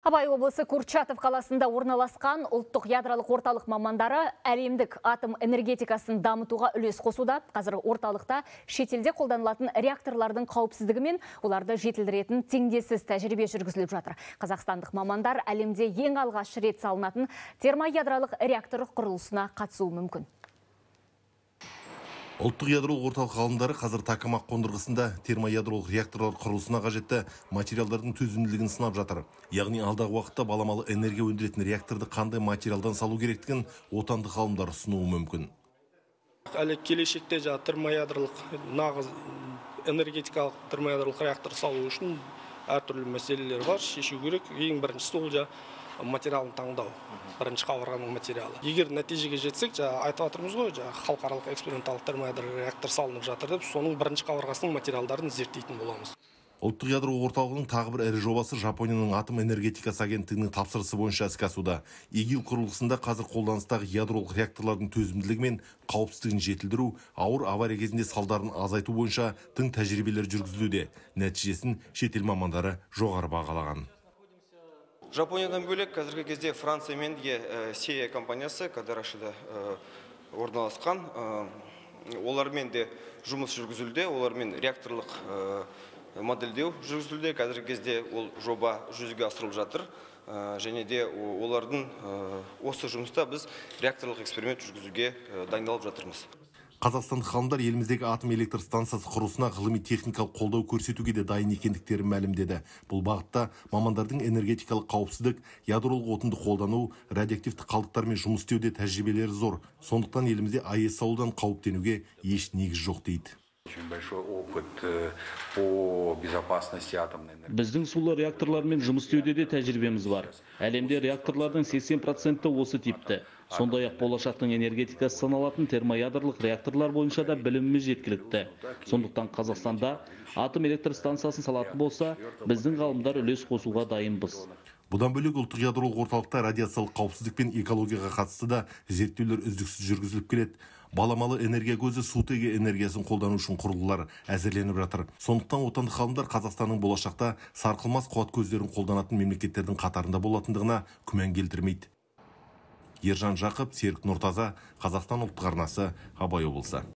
Абай облысы Курчатов қаласында орналасқан ұлттық ядролық орталық мамандары әлемдік атом энергетикасын дамытуға үлес қосуда. Қазір орталықта шетелде қолданылатын реакторлардың қауіпсіздігі мен оларды жетілдіретін теңдессіз тәжірибе жүргізіліп жатыр. Қазақстандық мамандар әлемде ең алғаш рет салынатын термоядролық реактор құрылысына қатысуы мүмкін. Ұлттық ядролық орталық ғалымдары қазір Токамак қондырғысында термоядролық реакторлар құрылысына қажетті материалдардың төзімділігін сынап жатыр. Яғни алдағы уақытта баламалы энергия өндіретін реакторды қандай материалдан салу керектігін отандық ғалымдар ұсынуы мүмкін. Әлі келешекте термоядролық нағыз энергетикалық термоядролық реактор салу үшін әртүрлі мәселелер бар, шешу керек. Ең біріншісі ол материалын таңдау, бірінші қабырғаның материалы. Егер нәтижеге жетсек, айтып жатырмыз ғой, халықаралық эксперименталдық термоядролық реактор салынып жатыр деп, соның бірінші қабырғасының материалдарын зерттейтін боламыз. Ұлттық ядролық орталығының тағы бір ірі жобасы Жапонияның атом энергетикасы агенттігінің тапсырысы бойынша іске асуда. ИГИЛ құрылғысында қазір қолданыстағы ядролық реакторлардың төзімділігі мен қауіпсіздігін жетілдіру, ауыр авария кезінде салдарын азайту бойынша тың тәжірибелер жүргізілуде. Нәтижесін шетел мамандары жоғары бағалаған. Жапониядан бөлек қазіргі кезде Франция мен СЕЯ компаниясы Кадарашыда орналасқан. Олармен де жұмыс жүргізілді, олармен реакторлық модельдеу жүргізілді. Қазіргі кезде ол жоба жүзеге асырылып жатыр. Және де олардың осы жұмыста біз реакторлық эксперимент жүргізуге дайындалып жатырмыз. Қазақстандық ғалымдар еліміздегі атом электр станциясы құрылысына ғылыми техникалық қолдау көрсетуге де дайын екендіктерін мәлімдеді. Бұл бағытта мамандардың энергетикалық қауіпсіздік, ядролық отынды қолдану, радиоактивті қалдықтармен жұмыс істеуде тәжірибелері зор. Сондықтан елімізде АЭС салудан қауіптенуге еш негіз жоқ дейді. Очень большой опыт по безопасности атомной энергии. Біздің сулы реакторлармен жұмыс істеуде де тәжірибеміз бар. Әлемде реакторлардың 80% осы типті. Сондай-ақ болашақтың энергетикасы саналатын термоядролық реакторлар бойынша да біліміміз жеткілікті. Сондықтан Қазақстанда атом электр станциясын салатын болса, біздің ғалымдар үлес қосуға дайынбыз. Бұдан бөлек ұлттық ядролық орталықта радиациялық қауіпсіздік пен экологияға қатысты да зерттеулер үздіксіз жүргізіліп келеді. Баламалы энергия көзі сутегі энергиясын қолдану үшін құрылғылар әзірленіп жатыр. Сондықтан отандық ғалымдар Қазақстанның болашақта сарқылмас қуат көздерін қолданатын мемлекеттердің қатарында болатындығына күмән келтірмейді. Ержан Жақып, Серік Нұртаза, Қазақстан ұлттық арнасы, Абай облысы.